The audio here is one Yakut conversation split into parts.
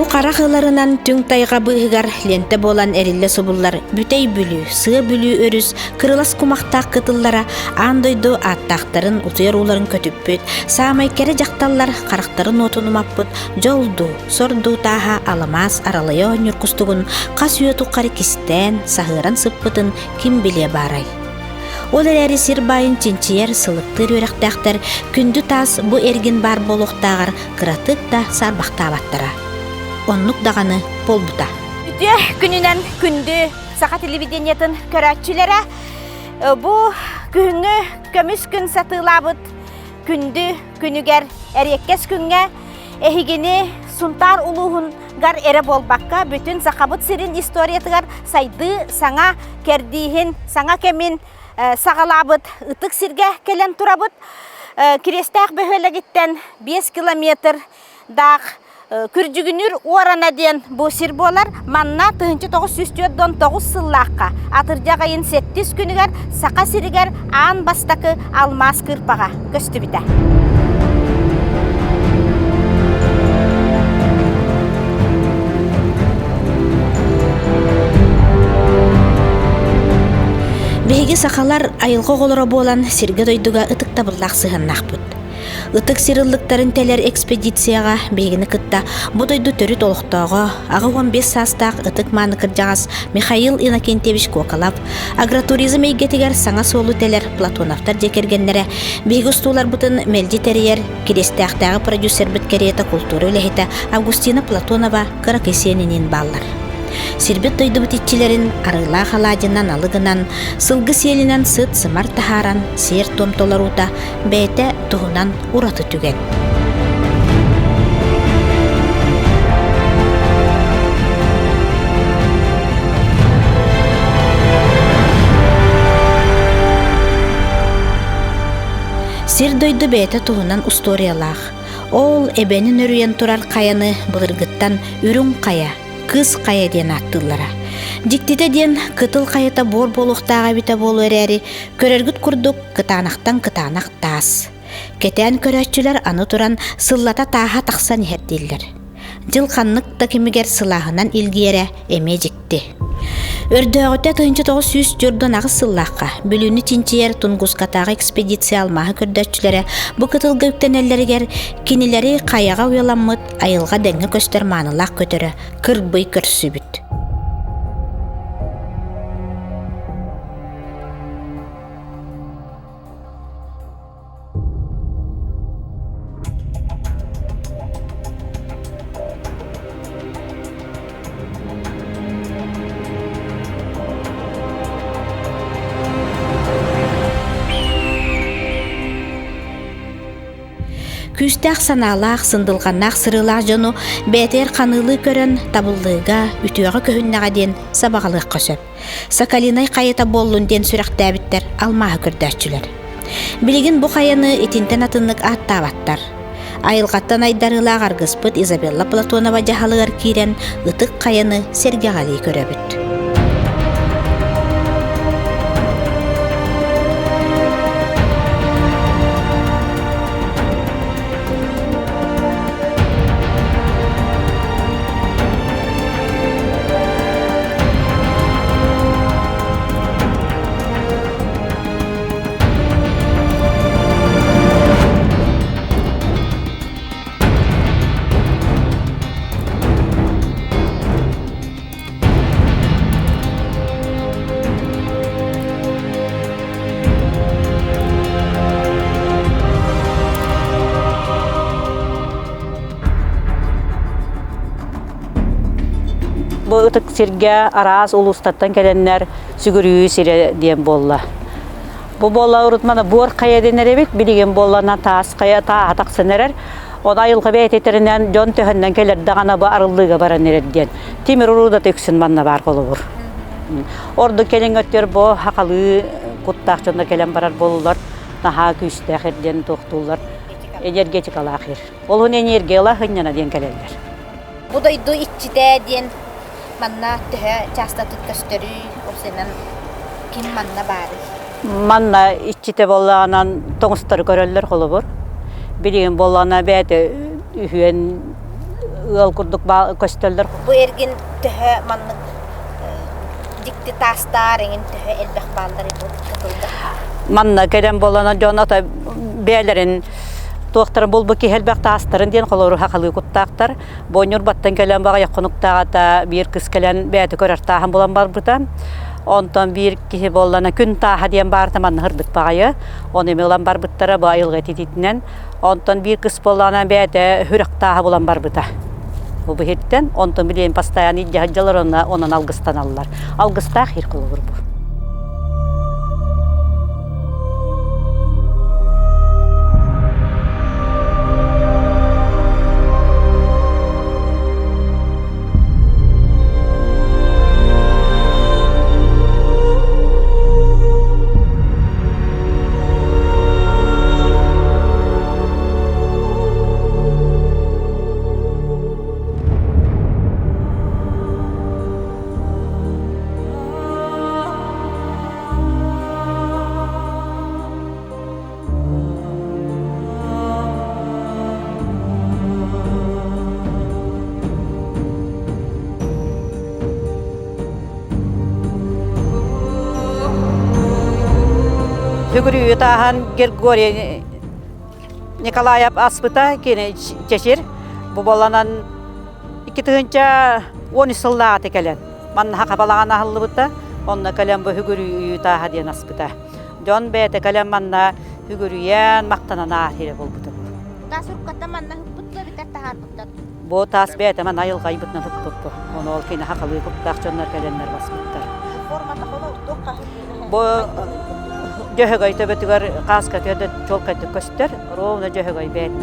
Уу харах ыларынан түҥ тайҕа быыһыгар лиэнтэ буолан эриллэ субуллар Бүтэй Бүлүү, Сыа Бүлүү өрүс кырылас кумахтаах кытыллара аан дойду ааттаахтарын утуйар ууларын көтүппүт, саамай кэрэ дьахталлар харахтарын уотун умаппыт дьол дуу, сор дуу тааһа аламаас аралайа оонньуур кустугун хас үйэ тухары кистээн, саһыаран сыппытын ким билиэ баарай? Ол эрээри сир баайын чинчийэр, сылыктыыр үөрэхтээхтэр күндү таас бу эргин баар буолуохтааҕар кыратык да саарбахтаабаттара. Оннук даҕаны буолбута. Үтүө күнүнэн күндү саха телевидениетын көрөөччүлэрэ бу күһүҥҥү көмүс күн сатыылаабыт күндү күнүгэр эриэккэс күҥҥэ эһигини Сунтаар улууһунгар эрэ буолбакка бүтүн Сахабыт сирин историятыгар сайдыы саҥа кэрдииһин, саҥа кэмин саҕалаабыт ытык сиргэ кэлэн турабыт. Кириэстээх бөһүөлэгиттэн 5 километр даах Күрдьүгүнүүр Уорана диэн бу сир буолар. Манна 1949 сыллаахха атырдьах ыйын сэттис күнүгэр Саха сиригэр аан бастакы алмаас кыырпаҕа көстүбүтэ. Биһиги сахалар айылҕа оҕолоро буолан сиргэ-дойдуга ытыктабыллаах сыһыаннаахпыт. Ытык сир ыллыктарын тэлэр экспедицияҕа биһигини кытта бу дойду төрүт олохтооҕо, 85 саастаах ытык-мааны кырдьаҕас Михаил Иннокентьевич Куокалов, агротуризм эйгэтигэр саҥа суолу тэлэр Платоновтар дьиэ кэргэннэрэ биһиги устууларбытын мэлдьи тэрийэр Кириэстээхтээҕи продюсербыт кэриэтэ култуура үлэһитэ Августина Платонова кыракый сиэниниин бааллар. Сирбит-дойдубут иччилэрин арыылаах алаадьынан алы гынан, сылгы сиэлинэн сыт-сымар таһааран, сиэр-туом толоруута бэйэтэ туһунан ураты түгэн. Сир-дойду бэйэтэ туһунан устуоруйалаах. Ол эбэни нөрүйэн турар хайаны былыргыттан Үрүҥ Хайа, Кыс Хайа диэн ааттыыллара. Дьиктитэ диэн, кытыл хайата буор буолуохтааҕа эбитэ буолуо эрээри, көрөргүт курдук, кытаанахтан кытаанах таас. Кэтээн көрөөччүлэр аны туран сыллата тааһа тахсан иһэр дииллэр. Дьыл ханнык да кэмигэр сылааһынан илгийэрэ эмиэ дьикти. Өрдөөҕүтэ 1948 сыллаахха Бүлүүнү чинчийэр Тунгускатааҕы экспедиция алмааһы көрдөөччүлэрэ бу кытылга үктэнэллэригэр кинилэри хайаҕа уйаламмыт айылҕа дэҥҥэ көстөр маанылаах көтөрө кырбый көрсүбүт. Күүстээх санаалаах, сындылҕаннаах сырыылаах дьону бэйэтигэр ханыылыы көрөн табыллыыга, үтүөҕэ көһүннэҕэ диэн сабаҕалыахха сөп. Соколинай хайата буоллун диэн сүрэхтээбиттэр алмааһы көрдөөччүлэр. Билигин бу хайаны итинтэн атыннык ааттаабаттар. Айылҕаттан айдарыылаах аргыспыт Изабелла Платонова дьаһалыгар киирэн ытык хайаны сэргэҕэлии көрөбүт. Бу ытык сиргэ араас улуустартан кэлэннэр сүгүрүйүү сирэ диэн буолла. Бу буолла урут мана буор хайа дэнэр эбит, билигин буоллана таас хайа тааһа тахсан эрэр. Оны айылҕа бэйэтитэринэн дьон төһөннөн кэлэр даҕаны бу арыллыыга баран эрэр диэн. Тимир уруудата үксүн манна баар холобур. Ордук кэлин өттүгэр бу хахалыы куттаах дьоннор кэлэн барар буолулар. Наһаа күүстээх эрдиэн туохтууллар. Энергетикалаах ир. Ол энергияла хынньана диэн кэлэллэр. Бу дойду иччитэ диэн манна төһө чаастатык көстөрүй, уопсайынан ким манна баарый? Манна иччитэ буоллаҕынан тоҥустары көрөллөр холобур. Билигин буоллаҕына бэйэтэ үһүөн ыал курдук көстөллөр. Бу эргин төһө маннык дьикти таастаар эҥин төһө элбэх бааллар бу кытылга? Манна кэлэн буолана дьон ата бэйэлэрин туохтарын булбут киһи элбэх таастарын диэн холору хахалыы куттаахтар. Бу Ньурбаттан кэлэн баҕайах хонуктааҕыта биир кыс кэлэн бэйэтэ көрөр тааһын булан барбыта. Онтон биир киһи буоллана күн тааһа диэн баарта манна сырдык баҕайы. Ону эмиэ ылан барбыттара бу айылҕа итититинэн. Онтон биир кыс буоллаҕына бэйэтэ хүрэх тааһа булан барбыта. Бу биһиттэн онтон билиэн постоянно илдьэ сылдьаллар онно онон алгыстаналлар. Алгыстаах сир холобур бу. Бүгүрү тааһан Григорий Николаев аспыта кини чэчир бу буоланан 2013 сыллааҕыта кэлэн манна хабалаҕан аһыллыбыта онно кэлэн бу Бүгүрү тааһа диэн аспыта дьон бэйэтэ кэлэн манна бүгүрүйэн махтанан ааһыра буолбута Таас уруккаттан манна ыппыт дуо эбэтэр таһаарбыттар? Бу таас бэйэтэ манна айылҕа айбытынан ыппыт Ону ол кини хахалыы куттаах дьоннор кэлэннэр баспыттар. Формата холо туох Бу Дьөһөгөй төбөтүгэр хааска төдө чуолкайдык көстөр, ровно Дьөһөгөй бэйэт.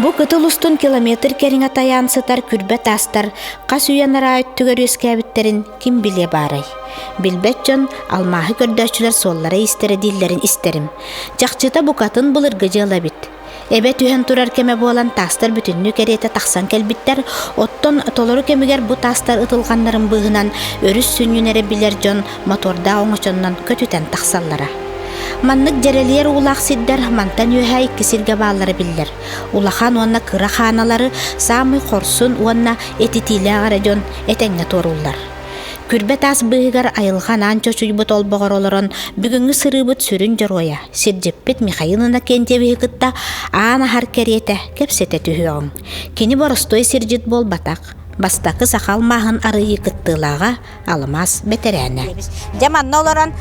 Бу кытыл устун километр кэриҥэ тайаан сытар күрбэ таастар хас үйэ анараа өттүгэр үөскээбиттэрин ким билиэ баарай? Билбэт дьон алмааһы көрдөөччүлэр суоллара-иистэрэ дииллэрин истэрим. Чахчыта букатын былыргы дьыала эбит. Эбэ түһэн турар кэмэ буолан таастар бүтүннүү кэриэтэ тахсан кэлбиттэр, оттон толору кэмигэр бу таастар ытылҕаннарын быыһынан өрүс сүнньүн эрэ билэр дьон мотордаах оҥочоннон көтүтэн тахсаллара. Маннык дьэрэлиэр уулаах сирдэр мантан үөһэ икки сиргэ бааллара биллэр. Улахан уонна кыра хааналары саамай хорсун уонна этитиилээх эрэ дьон этэҥҥэ туорууллар. Күрбэ таас быыһыгар айылҕа анаан чочуйбут олбоҕор олорон бүгүҥҥү сырыыбыт сүрүн дьоруойа, сирдьиппит Михаил Иннокентьевиһы кытта аан аһар кэриэтэ кэпсэтэ түһүөҕүҥ. Кини боростуой сирдьит буолбатах, бастакы саха алмааһын арыйыы кыттыылааҕа, алмаас бэтэрээнэ. Дьэ манна олорон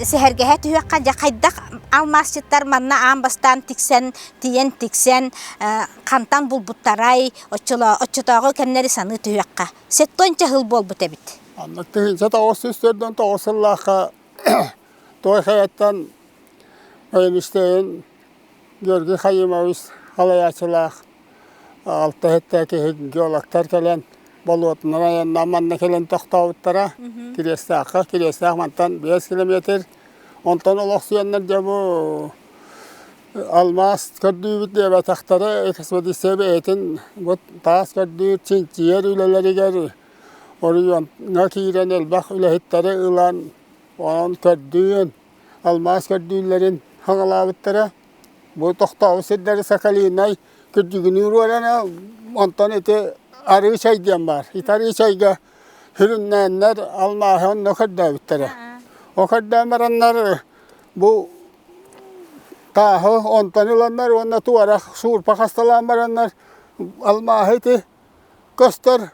сэһэргэһэ түһүөххэ, дьэ хайдах алмаасчыттар манна аан бастаан тиксэн, тиийэн тиксэн, хантан булбуттарай, оччотооҕу кэмнэри саныы түһүөххэ. Сеттонча сыл буолбут эбит. Анна 1994 сыллаахха Той Хайаттан Ойунустайын Георгий Хаимович халайааччылаах алта иһиттээх киһи геологтар кэлэн болуотунан айаннаан манна кэлэн тохтообуттара. Кириэстээххэ, Кириэстээх мантан 5 километр. Онтон олохсуйаннар дьэ бу Алмаас көрдүүбүт диэбэтэхтэрэ, экспедиция бэйэтин бу таас көрдүүр, чинчийэр үлэлэригэр оройуоҥҥа киирэн элбэх үлэһиттэри ылан, онон көрдүүн, алмаас көрдүүллэрин хаҥалаабыттара. Бу тохтообут сирдэри Сахалиннай күрдьүгүнүүр уорана, онтон ити Арыы чай диэн баар. Ити Арыы чайга сүрүннээннэр алмааһы онно көрдөөбүттэрэ. Ол көрдөөн бараннар бу Тааһы онтон ыланнар уонна туора суурпа хасталаан бараннар алмааһы ити көстөр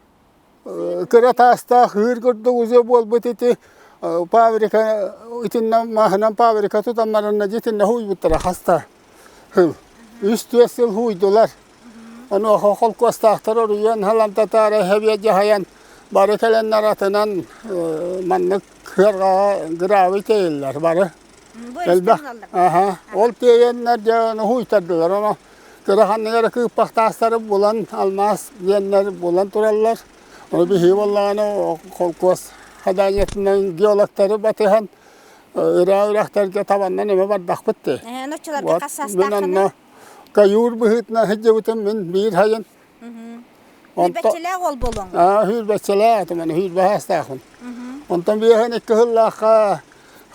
кыра таастаах ыыр курдук уже буолбут ити фабрика итиннэ маһынан фабрика тутан баранна итиннэ хууйбуттара хаста сыл үс түөрт сыл хууйдулар онуоха холкуостаахтар оруйуон халамтатаары хэбиэ дьаһайан бары кэлэннэр атынан маннык сыарҕаҕа гравий тиэйэллэр бары Элбэх. Аха. Ол тиэйэннэр дьэ ону уһуйтардылар. Ону кыра ханнык эрэ кыыппах таастары булан, алмаас диэннэр булан тураллар. Ону биһиги буоллаҕына холкуос хадаанньатынан геологтары батыһан ыраа үрэхтэргэ табаннан эмэ бардахпыт дии. Ноччуларга хас Мин онно каюр быһыытынан сылдьыбытым мин биир сайын. Сүүрбэччэлээх уол буолуоҥ. Аа, сүүрбэччэлээх этим, аны сүүрбэ саастаахпын. Онтон биэһэн икки сыллаахха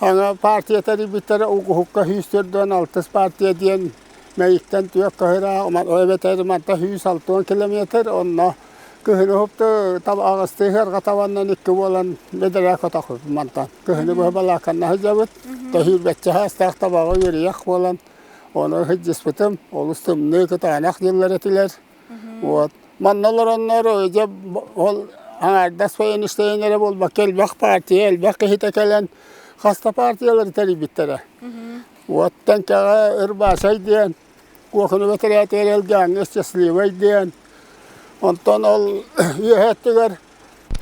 Аны партия тэрийбиттэрэ угуһукка 146 партия диэн Мэйиктэн түөрт көһөрө эбэтэр манта 160 километр онно кыһыны уһупту аҕыстыы ыһыарга табаннан икки буолан бэдэрээ котохпут мантан кыһыны быһа балааканна сылдьабыт тэһиирбэччэ саастаах табаҕа үөрүйэх буолан ону сылдьыспытым олус тымныы кытаанах дьыллар этилэр Вот. Манна олороннор дьэ ол аҥаардас военистайын эрэ буолбакка элбэх партия, элбэх киһитэ кэлэн хас да партиялары тэрийбиттэрэ. Вот Тэҥкэҕэ Ырбаасай диэн, Куокуну бэтэрээтигэр Элгээҥҥэ Счастливай диэн, онтон ол үөһэ өттүгэр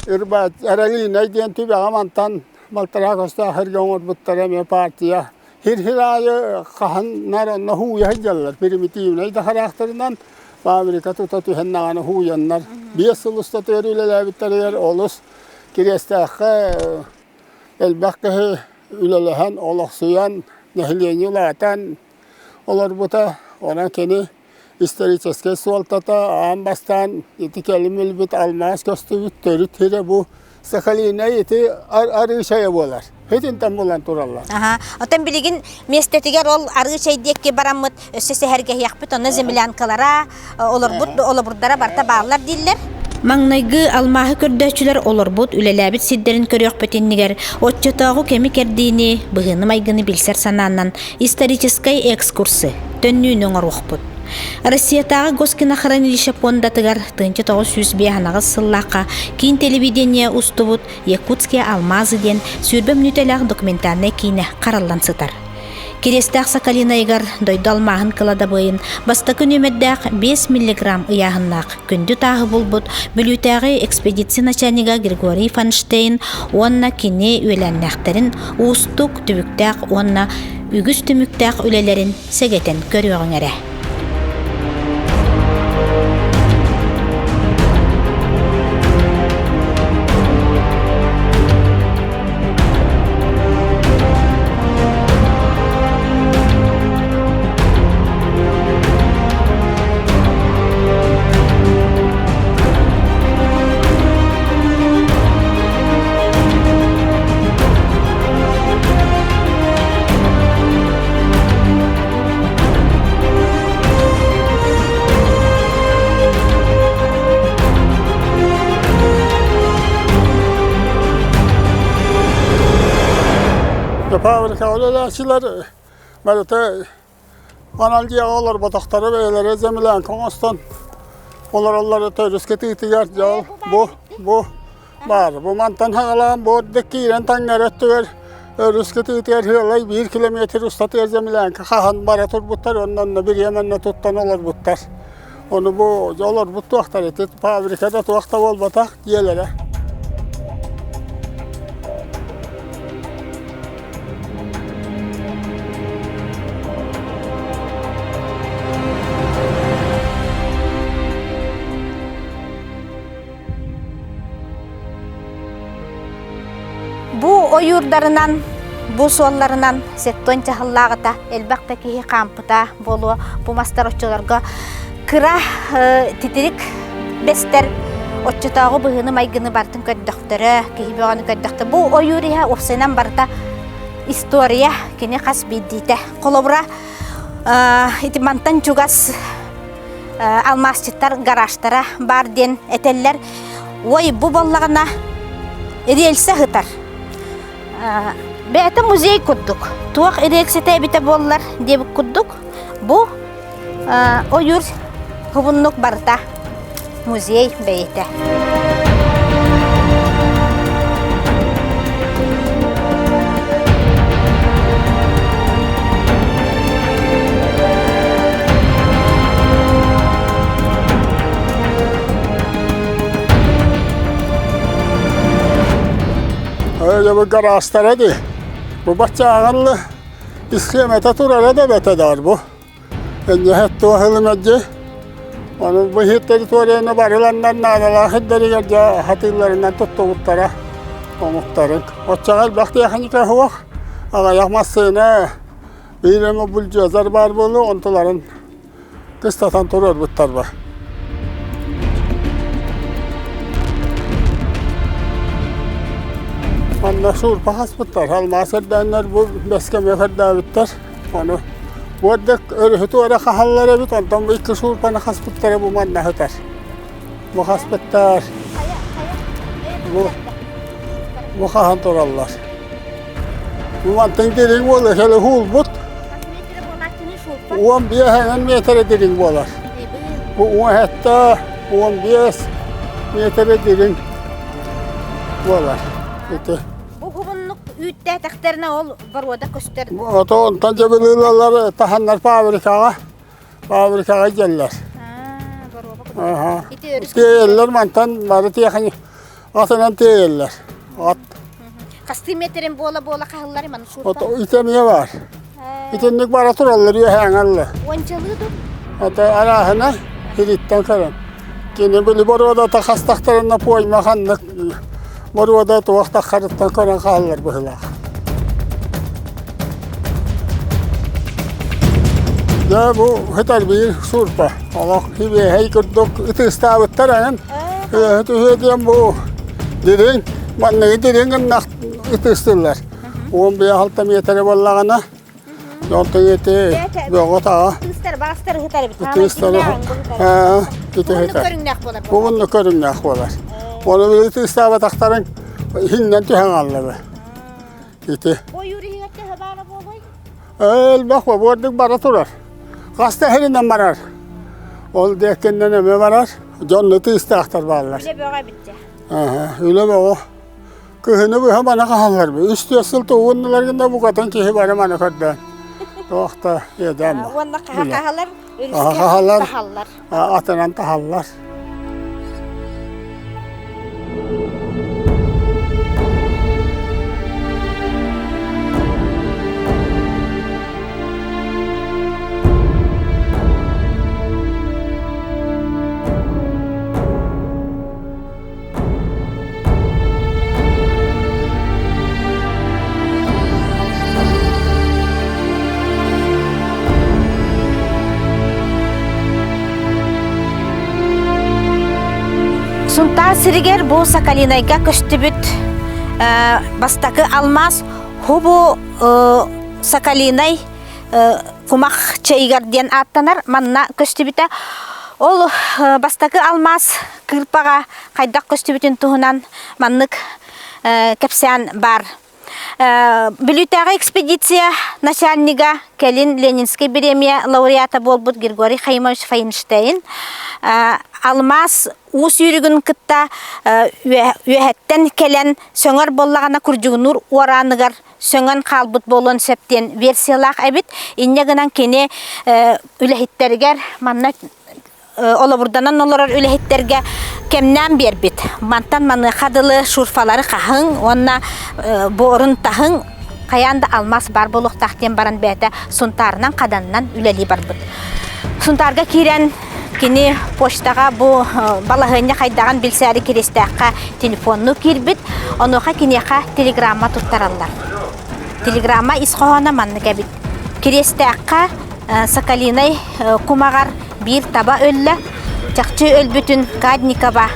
Ырбаат Эрэлиинэй диэн түбэҕэ мантан балтараа көстөөх сиргэ оҥорбуттара эмиэ партия. Хир-хир аайы хаһан онно һууйа сылдьаллар. Примитивнэй да хараахтарынан фабрика тута түһэн даҕаны һууйаннар. Биэс сыл устатыгар үлэлээбиттэригэр олус Кириэстээххэ элбэх киһи үлэлэһэн, олохсуйан, нэһилиэнньэ улаатан олорбута. Онон кини историческай суолтата аан бастаан ити кэлим өлбүт алмаас көстүбүт төрүт сирэ бу Сахалина ити арыы чайа буолар. Итинтэн булан тураллар. Аха. Оттон билигин миэстэтигэр ол арыы чай диэки бараммыт өссө сэһэргэһиэхпит, онно землянкалара, олорбут олобурдара барыта бааллар дииллэр. Маҥнайгы алмааһы көрдөөччүлэр олорбут, үлэлээбит сирдэрин көрүөхпүт иннигэр оччотооҕу кэми-кэрдиини, быһыыны-майгыны билсэр санаанан историческай экскурсы, төннүүнү оҥоруохпут. Россиятааҕы Госкинохранилище пуондатыгар 1958 сыллаахха киин телевидение устубут «Якутские алмазы» диэн 20 мүнүүтэлээх документальнай киинэ хараллан сытар. Кириэстээх Сахалинайыгар дойду алмааһын кыладабыайын бастакы нүөмэрдээх 5 миллиграмм ыйааһыннаах күндү тааһы булбут Бүлүүтээҕи экспедиция начальнига Григорий Фанштейн уонна кини үөлээннээхтэрин уустук, түбүктээх уонна үгүс түмүктээх үлэлэрин сэгэтэн көрүөҕүҥ эрэ. Фабрика үлэлээччилэр барыта анал дьиэҕэ олорботохторо бэйэлэрэ землянка оҥостон олороллоро төрүскэ тыытыгар дьол бу бу баар. Бу мантан хаҕалаан бу ордук киирэн таҥнары өттүгэр өрүс кытыытыгар ыалай биир километр устатыгар землянка хаһан бара турбуттар уонна онно бириэмэннэ туттан олорбуттар. Ону бу олорбут туохтар ити фабрика да туох да буолбатах дьиэлэрэ. Бу ойуурдарынан, бу суолларынан сеттон чаһыллааҕыта элбэх да киһи хаампыта буолуо. Бу мастар оччолорго кыра титирик бэстэр оччотооҕу быһыыны-майгыны барытын көрдөхтөрө, киһи бөҕөнү көрдөхтө. Бу ойуур иһэ уопсайынан барыта история кини хас биирдиитэ. Холобура, ити мантан чугас алмаасчыттар гаражтара баар диэн этэллэр. Ой, бу буоллаҕына рельсэ сытар. Бэйэтэ музей курдук. Туох рельсэтэ эбитэ буоллар диэбит курдук. Бу ойуур хубуннук барыта музей бэйэтэ. Öyle bu garajlara di. Bu баччааҕаллы исхиэмэтэ турара да бэтэ даар бу. Энньэһэт туоһылымадьы. Ону быһыт территорияны барыланнар наадалаах ирдэригэр дьэ хатыылларынан туттубуттара. Омуктарын. Оччоҕо элбэх тиэхиньикэ суох. Аҕыйах массыына, биир эмэ бульдозер баар буолуо, онтуларын кыстатан туруорбуттар ба. Манна суурпа хаспыттар, алмаас эрдээннэр бу бэскэ эмиэ көрдөөбүттэр. Ону уордак өрүһү туора хаһаллар эбит, онтон бу икки суурпаны хаспыттара бу манна сытар. Бу хаспыттар. Бу, бу хаһан тураллар. Бу мантан дириҥ буолар, кэлэ уулбут. 15 миэтэрэ дириҥ буолар. Бу 17, 15 миэтэрэ дириҥ буолар. Ити. Бу хубуннук үүттээтэхтэринэ ол боруода көстөр. Ото онтон дьабылыылалар таһаннар фабрикаҕа фабрикаҕа дьэллэр. Аха. Тиэйэллэр мантан бары тиэхиньик атынан тиэйэллэр. Ат. Хастыы метрин буола-буола хаһыллар маны Ото ити эмиэ баар. Итинник бара тураллар үөһээҥэллэр. Уончалыы дур? Ото арааһына ириттэн көрөн. Кини били боруодата хастахтарына пойма ханнык боруода туох таххарыттан көрөн хааллар быһыылаах. Дьэ бу хытар биир суурпа. Олох хибиэһэй курдук ытыстаабыттар эҥин. Үөһэ диэн бу дириҥ, манныгы дириҥ гыннах ытыстыыллар. 15-6 миэтэрэ буоллаҕына, онтон ити бөҕө-таҕа. Тыыстар, баастар ыһытар эбит. Тыыстар ити ыһытар. көрүҥнээх буолар. Бу көрүҥнээх буолар. Оны били тыыстаабатахтарын иһиннэн түһэн хаалла Ити. Ойуур иһигэр төһө баара буолуой? Элбэх бобуордук бара турар. Хас да иһинэн барар. Ол диэккиннэн эмэ барар. Дьонну тыыстаахтар бааллар. Үлэ бөҕө эбит дьэ. Үлэ бөҕө. Кыһыны быһа маны хаһаллар. Үс-түөрт сыл тугуннулар гына букатын киһи бары маны көрдөөн. Туох да иэдээн. Уонна хаһа хаһалар, өрүскэ таһаллар. Атынан таһаллар. Сунтаар сиригэр бу Сакалинайга көстүбүт бастакы алмаас хубу Сакалинай кумах чэйигэр диэн ааттанар манна көстүбүтэ. Ол бастакы алмаас кыырпаҕа хайдах көстүбүтүн туһунан маннык кэпсээн баар. Бүлүүтээҕи экспедиция начальнига, кэлин Ленинскэй бириэмийэ лауреата буолбут Григорий Хаимович Файнштейн алмаас уу сүүрүгүн кытта үөһэттэн кэлэн сөҥөр буоллаҕына курдьугунуур уорааныгар сөҥөн хаалбыт буолуон сөп диэн версиялаах эбит. Инньэ гынан кини үлэһиттэригэр манна олобурданан олорор үлэһиттэргэ кэмнээн биэрбит. Мантан маныаха дылы шурфалары хаһыҥ уонна буорун таһыҥ хайаан да алмаас баар буолуохтаах диэн баран бэйэтэ Сунтаарынан Хаданынан үлэлии барбыт. Сунтаарга киирэн кини почтаҕа бу балаһыанньа хайдаҕын билсээри Киристээххэ телефоннуу киирбит. Онуоха киниэхэ телеграмма туттараллар. Телеграмма ис хоһооно маннык эбит. Кириэстээххэ Соколинай кумаҕар биир таба өллө. Чахчы өлбүтүн Кадникова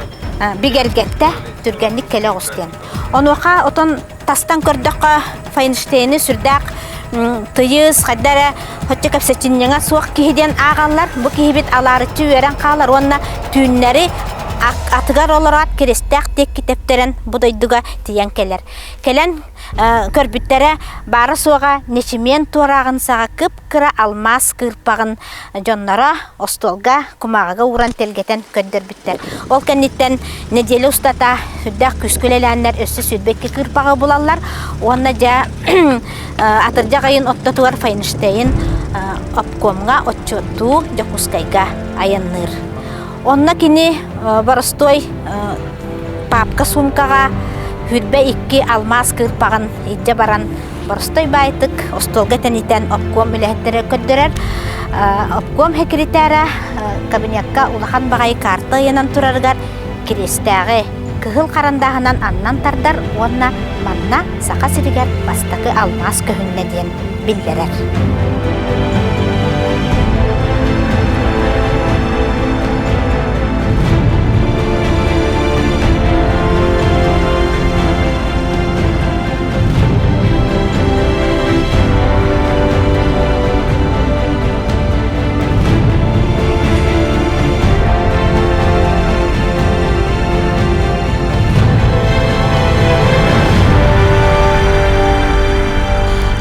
бигэргэттэ, түргэнник кэлэ оҕус диэн. Онуоха отон тастан көрдөххө Файнштейни сүрдээх тыйыс, хайда эрэ хоччо кэпсэтинньэҥэ суох киһи диэн ааҕаллар. Бу киһибит алаарыччы үөрэн хаалар уонна түүннэри атыгар олороот киристээх диэки тэптэрэн бу дойдуга тиийэн кэлэр. Кэлэн көрбүттэрэ баара-суоҕа нэчимиэн туорааҕын саҕа кып-кыра алмаас кыырпаҕын дьонноро остуолга кумааҕыга ууран тэлгэтэн көрдөрбүттэр. Ол кэнниттэн нэдиэлэ устата сүрдээх күүскэ үлэлээннэр өссө 22 кыырпаҕы булаллар уонна дьэ атырдьах ыйын ортотугар Файнштейн обкомҥа отчуоттуу Дьокуускайга айанныыр. Онно кини боростуой папка суумкаҕа 22 алмаас кыырпаҕын илдьэ баран боростой баайтык остуолга тэнитэн обком үлэһиттэрэ көрдөрөр. Обком секретара кабинекка улахан баҕайы карта ыйанан турарыгар Кириэстээҕи. кыһыл харандааһынан аннан тардар уонна манна Саха сиригэр бастакы алмаас көһүннэ диэн биллэрэр.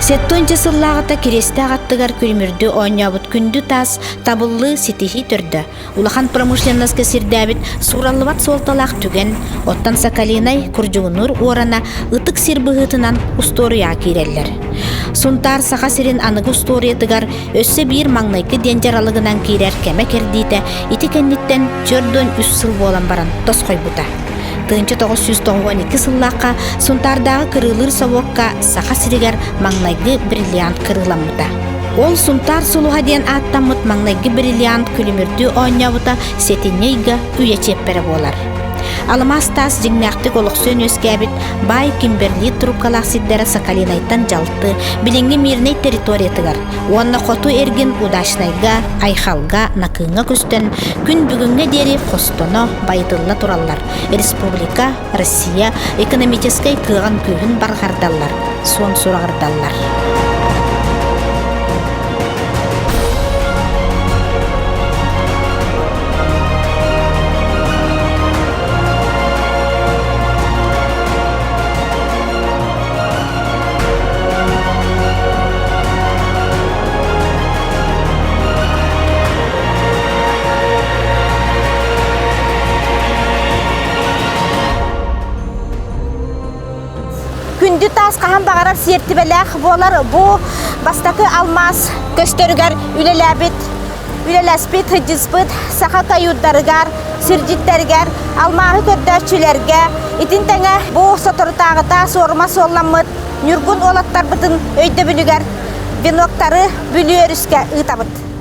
Сэттиэнчэ сыллааҕыта Кириэстээх аттыгар күлүмүрдүү оонньообут күндү таас табыллыы ситиһии төрдө, улахан промышленноска сирдээбит суураллыбат суолталаах түгэн, оттон Соколинай, Курдьугунуур уорана ытык сир быһыытынан устуоруйаҕа киирэллэр. Сунтаар Саха сирин аныгы устуоруйатыгар өссө биир маҥнайгы диэн дьаралыгынан киирэр кэмэ кэрдиитэ ити кэнниттэн 43 сыл буолан баран тосхойбута. 1992 сыллаахха Сунтаардааҕы кырыылыыр собуокка Саха сиригэр маҥнайгы бриллиант кырыыламмыта. Ол Сунтаар сулуһа диэн ааттаммыт маҥнайгы бриллиант күлүмүрдүү оонньообута сэтинньи ыйга үйэ чиэппэрэ буолар. Алмаас таас дьиҥнээхтик олохсуйан үөскээбит баай Кимберлит трубкалаах сирдэрэ Сахалинайтан дьалты, билиҥҥи Мирнэй территориятыгар уонна хоту эргин Удачнайга, Айхалга, Накыыҥҥа көстөн, күн бүгүҥҥэ диэри хостоно, байытылла тураллар, республика, Россия экономическай кыаҕын-күүһүн барҕардаллар, суон сураҕырдаллар. Күндү таас хаһан баҕарар сиэртибэлээх буолар. Бу бастакы алмаас көстөрүгэр үлэлээбит, үлэлэспит, сыдьыспыт саха каюрдарыгар, сирдьиттэригэр, алмааһы көрдөөччүлэргэ, итин тэҥэ бу соторутааҕыта суорума суолламмыт Ньургун уолаттарбытын өйдөбүлүгэр веноктары Бүлүү өрүскэ ыытабыт.